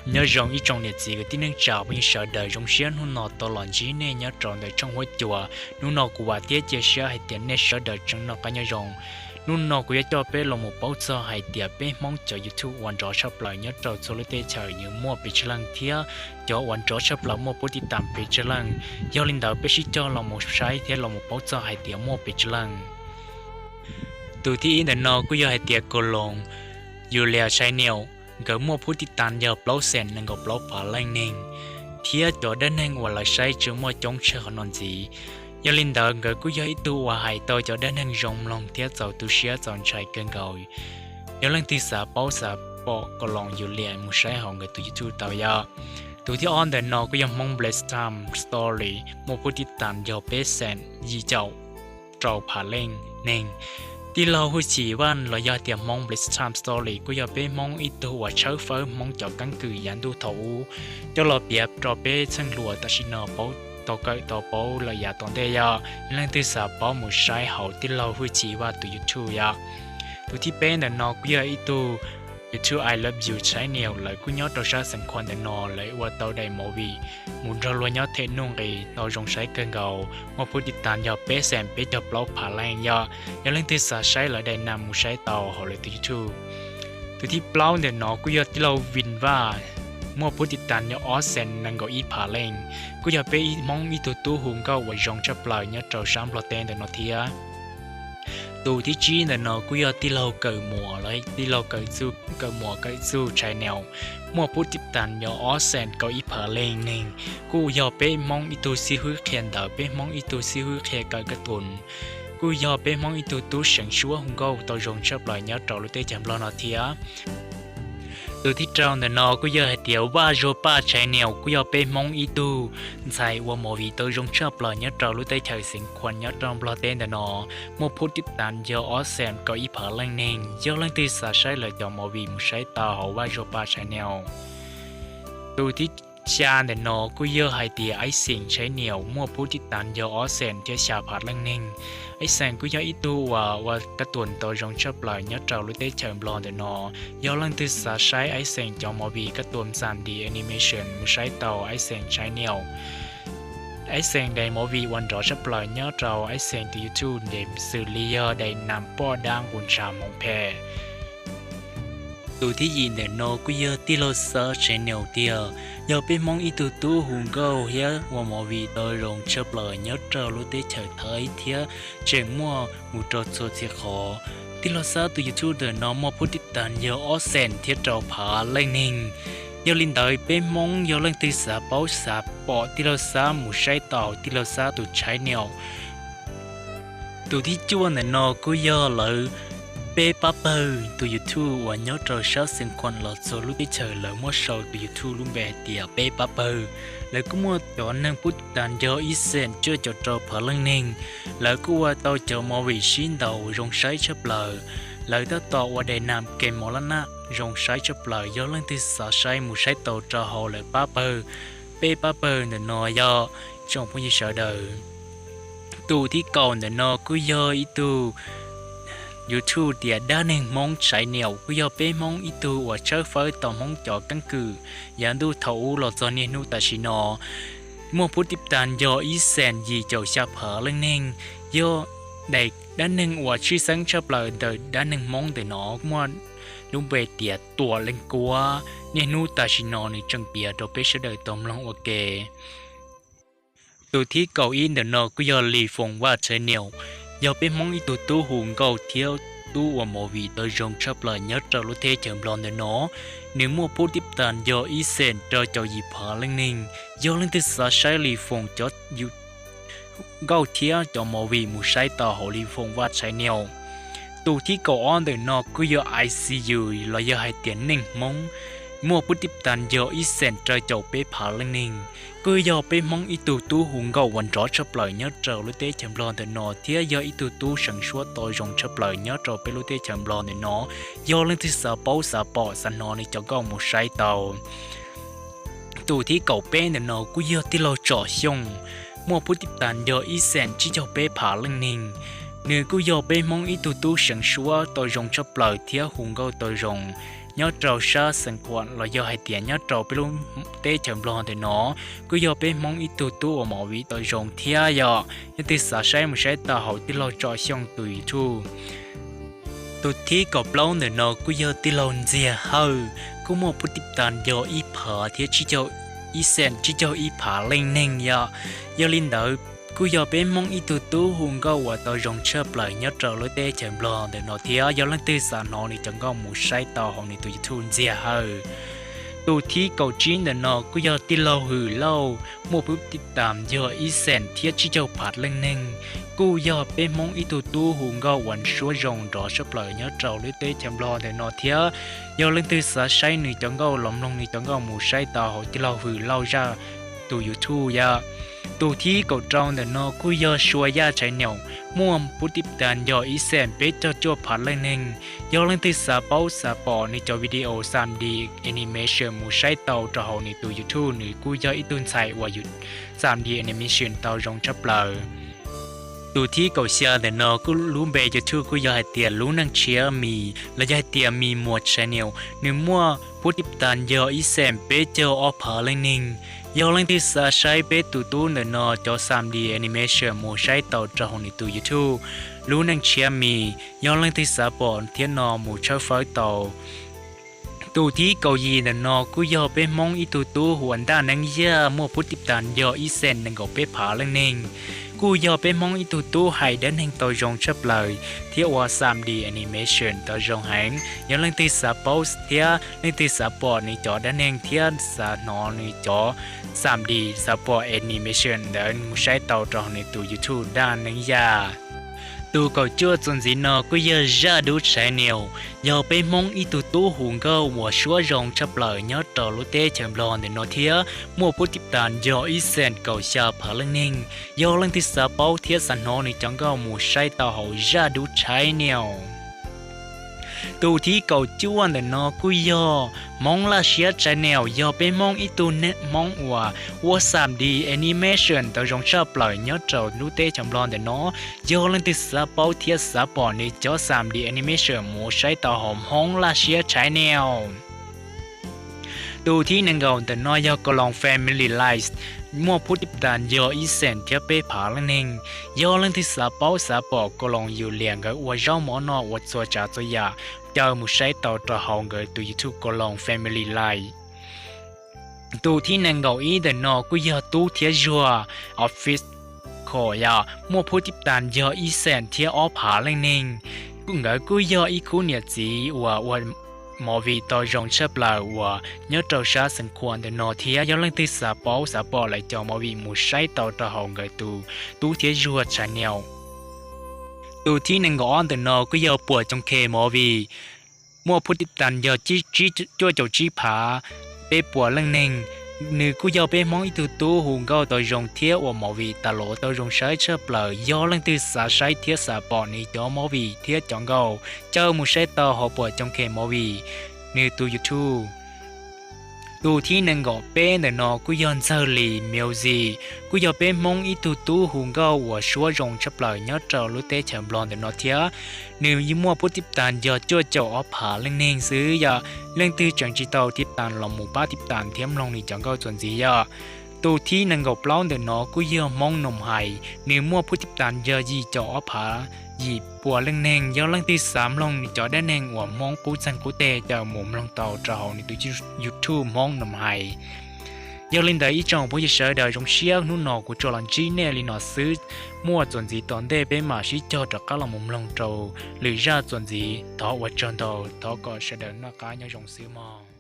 Nyob zoo ib tsoom niam txiv kwv tij neej tsa phooj ywg sawv daws, zoo siab hnub no tau los ntsib nej nyob rau ntawm tshooj huab cua. Hnub no kuv vam thiab cia siab hais tias nej sawv daws tseem noj qab nyob zoo. Hnub no kuv yuav coj peb los mus paub txog hais tias peb Hmoob cov YouTube uas nrov tshaj plaws nyob rau txhua lub teb chaws nws muaj pes tsawg leej thiab cov uas nrov tshaj plaws muaj pub tib tam pes tsawg leej. Yog li ntawd peb sib coj los mus saib thiab los mus paub txog hais tias muaj pes tsawg leej. Tus thib ib ntawm no kuj yog hais tias Koos Loos Yulia Channel, nkawd muaj pub tib tam yog plaub xees nees nkaum plaub phav leej neeg, thiab cov dab neeg uas lawv saib tseem muaj coob tshaj qhov no ntxiv. Yog li ntawd nkawd kuj yog ib tug uas hais tau cov dab neeg zoo mloog thiab txaus tu siab txaus ntshai kawg nkaus. Yog leej twg xav paub xav pom Koos Loos Yulia mus saib hauv nkawd tus YouTube tau yom. Tus thib ob ntawm no kuj yog Hmoob Bedtime Story, muaj pub tib tam yog peb xees yim caum rau phav leej neeg. Tij laug Hwj Chim Vaj los yog tias Hmoob Bedtime Story kuj yog peb Hmoob ib tug uas tshawb fawb Hmoob cov keeb kwm yav ntuj thaum ub coj los piav rau peb txheej hluas tam sim no paub, tau kawm tau paub lawm yav tom ntej yom. Yog leej twg xav paub mus saib hauv tij laug Hwj Chim Vaj tus YouTube yom. Tus thib peb ntawm no kuj yog ib tug YouTube I Love You Channel, lawv kuj nyob rau sab xeev Khuam ntawm no, lawv ua tau daim movie mus nrog luag nyob them nuj nqis tau zoo saib kawg nkaus, muaj pub tib tam yog peb xees peb caug plaub phav leej yom. Yog leej twg xav saib lawv daim nam mus saib tau hauv lawv tus YouTube. Tus thib plaub ntawm no kuj yog tij laug Vin Vaj, muaj pub tib tam yog ob xees nees nkaum ib phav leej, kuj yog peb Hmoob ib tug tub hu nkauj uas zoo tshaj plaws nyob rau sab Nplog teb ntawm no thiab. Tus thib tsib ntawm no kuj yog tij laug Kawm Muas los tij laug Kawm Txuj, Kawm Muas Kawm Txuj Channel, muaj pub tib tam yog ob xees kaum ib phav leej neeg, kuj yog peb Hmoob ib tug xib hwb qhia ntawv, peb Hmoob ib tug xib hwb qhia kawm kab tus, kuj yog peb Hmoob ib tug tub seev suab hu nkauj tau zoo tshaj plaws nyob rau lub teb chaws Nplog no thiab. Tus thib rau ntawm no kuj yog hais tias Vaj Zuag Paj Channel, kuj yog peb Hmoob ib tug ntxhais ua movie tau zoo tshaj plaws nyob rau lub teb chaws xeev Khuam nyob rau Nplog teb ntawm no, muaj pub tib tam yog ob xees kaum ib phav leej neeg. Yog leej twg xav saib lawv cov movie mus saib tau hauv Vaj Zuag Paj Channel. Tus thib xya ntawm no kuj yog hais tias Ib Xeem Channel, muaj pub tib tam yog ob xees thiab xya phav leej neeg. Ib Xeem kuj yog ib tug uas ua kab tus tau zoo tshaj plaws nyob rau lub teb chaws Nplog ntawm no. Yog leej twg xav saib Ib Xeem cov movie kab tus xam di animation mus saib tau Ib Xeem Channel. Ib Xeem daim movie uas nrov tshaj plaws nyob rau Ib Xeem tus YouTube ces xws li yog daim nam poj dab nqus ntshav hmoov phem. Tus thib yim ntawm no kuj yog tij laug Xab Channel tiag, yog peb Hmoob ib tug tub hu nkauj thiab ua movie tau zoo tshaj plaws nyob rau lub teb chaws Thaib thiab tseem muaj mus rau txhua txhia qhov. Tij laug Xab tus YouTube ntawm no muaj pub tib tam yog ob xees thiab rau phav leej neeg. Yog li ntawd peb Hmoob yog leej twg xav paub xav pom tij laug Xab mus saib tau tij laug Xab tus Channel. Tus thib cuaj ntawm no kuj yog lawv Peb Pab Pawg tus YouTube uas nyob rau sab xeev Khuam los txog lub teb chaws, lawv muab sau tus YouTube lub npe hais tias Peb Pab Pawg. Lawv kuj muaj cov neeg pub tib tam yog ib xees cuaj caum rau phav leej neeg. Lawv kuj ua tau cov movie sib ntaus zoo saib tshaj plaws. Lawv tab tom ua daim nam Kev Mov Laj Naj zoo saib tshaj plaws, yog leej twg xav saib mus saib tau rau hauv lawv Pab Pawg, Peb Pab Pawg ntawm no yog tsoom phooj ywg sawv daws. Tus thib kaum ntawm no kuj yog ib tug YouTube tias Dab Neeg Hmoob Channel, kuj yog peb Hmoob ib tug uas tshawb fawb tau Hmoob cov keeb kwm yav ntuj thaum ub los txog niaj hnub tam sim no. Muaj pub tib tam yog ib xees yim caum xya phav leej neeg. Yog daim dab neeg uas tshwj xeeb tshaj plaws ntawm dab neeg Hmoob ntawm no muaj lub npe tias Tuam Leej Kuab, niaj hnub tam sim no nws tseem piav rau peb sawv daws tau mloog ua ke. Tus thib kaum ib ntawm no kuj yog Lis Foom Vaj Channel, yog peb Hmoob ib tug tub hu nkauj thiab tub ua movie tau zoo tshaj plaws nyob rau lub teb chaws Nplog ntawm no. Nws muaj pub tib tam yog ib xees rau caum yim phav leej neeg. Yog leej twg xav saib Lis Foom cov nkauj thiab cov movie mus saib tau hauv Lis Foom Vaj Channel. Tus thib kaum ob ntawm no kuj yog I See You los yog hais tias Neej Hmoob, muaj pub tib tam yog ib xees rau caum peb phav leej neeg. Kuj yog peb Hmoob ib tug tub hu nkauj uas nrov tshaj plaws nyob rau lub teb chaws Nplog ntawm no thiab yog ib tug tub seev suab tau zoo tshaj plaws nyob rau peb lub teb chaws Nplog ntawm no. Yog leej twg xav paub xav pom xav hnov nws cov nkauj mus saib tau. Tus thib kaum peb ntawm no kuj yog tij laug Tsom Xyooj, muaj pub tib tam yog ib xees tsib caug peb phav leej neeg. Nws kuj yog peb Hmoob ib tug tub seev suab tau zoo tshaj plaws thiab hu nkauj tau zoo. nyob rau sab Xeev Khuam los yog hais tias nyob rau peb lub teb chaws Nplog ntawm no, kuj yog peb Hmoob ib tug tub uas movie tau zoo thiab yom. Leej twg xav saib mus saib tau hauv tij laug Tsom Xyooj tus YouTube. Tus thib kaum plaub ntawm no kuj yog tij laug Ntxiag Hawj, kuj muaj pub tib tas yog ib phav thiab tsib caug, ib xees tsib caug ib phav leej neeg yom. Yog li ntawd, kuj yog peb Hmoob ib tug tub hu nkauj uas tau zoo tshaj plaws nyob rau lub teb chaws Nplog ntawm no thiab. Yog leej twg xav hnov nws cov nkauj mus saib tau hauv nws tus YouTube Ntxiag Hawj. Tus thib kaum tsib ntawm no kuj yog tij laug Hwm Lauj, muaj pub tib tas yog ib xees thiab tsib caug phav leej neeg, kuj yog peb Hmoob ib tug tub hu nkauj uas suab zoo nrov tshaj plaws nyob rau lub teb chaws Nplog ntawm no thiab. Yog leej twg xav saib nws cov nkauj los mloog nws cov nkauj mus saib tau hauv tij laug Hwm Lauj zaj tus YouTube yom. Tus thib kaum rau ntawm no kuj yog Sua Yaj Tshaiv Nees, muaj pub tib tas yog ib xees peb caug cuaj phav leej neeg. Yog leej twg xav paub xav pom nws cov video xam D animation mus saib tau rau hauv nws tus YouTube, nws kuj yog ib tug ntxhais uas xam D animation tau zoo tshaj plaws. Tus thib kaum xya ntawm no kuj lub npe YouTube kuj yog hais tias Lub Neej Tshiab Mis los yog hais tias Mis Muas Tshaiv Nees, nws muaj pub tib tas yog ib xees peb caug ob phav leej neeg. Yog leej twg xav saib peb tus tub ntawm no cov xam D animation mus saib tau rau hauv nws tus YouTube Lub Neej Tshiab Mis, yog leej twg xav pom thiab no mus tshawb fawb tau. Tus thib kaum yim ntawm no kuj yog peb Hmoob ib tug tub hu ua Ntaj Neeb Yaj, muaj pub tib tas yog ib xees nees nkaum peb phav leej neeg. Kuj yog peb Hmoob ib tug tub hais dab neeg tau zoo tshaj plaws thiab ua xam D animation tau zoo heev. Yog leej twg xav paub thiab leej twg xav pom nws cov dab neeg thiab xav hnov nws cov xam D xav pom animation ntawd mus saib tau rau hauv nws tus YouTube Ntaj Neeb Yaj. Tus kaum cuaj txuas ntxiv no kuj yog Zaj Dub Tshaiv Nees, yog peb Hmoob ib tug tub hu nkauj uas suab zoo tshaj plaws nyob rau lub teb chaws Nplog ntawm no thiab, muaj pub tib tas yog ib xees kaum xya phav leej neeg. Yog leej twg xav paub thiab xav hnov nws cov nkauj mus saib tau hauv Zaj Dub Tshaiv Nees. Tus thib kaum cuaj ntawm no kuj yog Hmoob Laj Siab Tshaiv Nees, yog peb Hmoob ib tug neeg Hmoob uas ua xam D animation tau zoo tshaj plaws nyob rau lub teb chaws Nplog ntawm no. Yog leej twg xav paub thiab xav pom nws cov xam D animation mus saib tau hauv Hmoob Laj Siab Tshaiv Nees. Tus thib nees nkaum ntawm no yog Koos Loos Family Life, muaj pub tib tas yog ib xees thiab peb phav leej neeg. Yog leej twg xav paub xav pom Koos Loos Yus Lias nkawd ua zaub mov noj ua txhua tsav txhua yam, caw mus saib tau rau hauv nkawd tus YouTube Koos Loos Family Life. Tus thib nees nkaum ib ntawm no kuj yog Tub thiab Zuag Official yom, muaj pub tib tas yog ib xees thiab ob phav leej neeg. Nkawd kuj yog ib khub niam txiv uas ua movie tau zoo tshaj plaws uas nyob rau sab Xeev Khuam ntawm no thiab. Yog leej twg xav paub xav pom lawv cov movie mus saib tau rau hauv nkawd tus Tub thiab Zuag Tshaiv Nees. Tus thib nees nkaum ob ntawm no kuj yog Puas Coom Khes Movie, muaj pub tib tas yog cuaj caum tsib phav peb puas leej neeg. Nws kuj yog peb Hmoob ib tug tub hu nkauj tau zoo thiab ua movie tas los tau zoo saib tshaj plaws. Yog leej twg xav saib thiab xav pom nws cov movie thiab cov nkauj, caw mus saib tau hauv Puas Coom Khes Movie, nws tus YouTube. Tus thib nees nkaum peb ntawm no kuj yog Ntxawg Lis Music, kuj yog peb Hmoob ib tug tub hu nkauj uas suab zoo tshaj plaws nyob rau lub teb chaws Nplog ntawm no thiab. Nws muaj pub tib tas yog cuaj caum ob phav leej neeg xwb yom. Leej twg tseem tsis tau tib tas los mus pab tib tas thiab mloog nws cov nkauj txuas ntxiv yom. Tus thib nees nkaum plaub ntawm no kuj yog Hmoob Noom Hais, nws muaj pub tib tas yog yim caum ob phav yim puas leej neeg. Yog leej twg xav mloog nws cov dab neeg uas Hmoob qub txeeg qub teg, caw mus mloog tau rau hauv nws tus YouTube Hmoob Noom Hais. Yog li ntawd ib tsoom phooj ywg sawv daws, zoo siab hnub no kuv tsuas los ntsib nej li no xwb. Muaj txuas ntxiv tom ntej peb mam sib cog rov qab los mus mloog rau lwm zaj txuas ntxiv. Thov ua tsaug ntau, thov kom sawv daws noj qab nyob zoo xwb mog.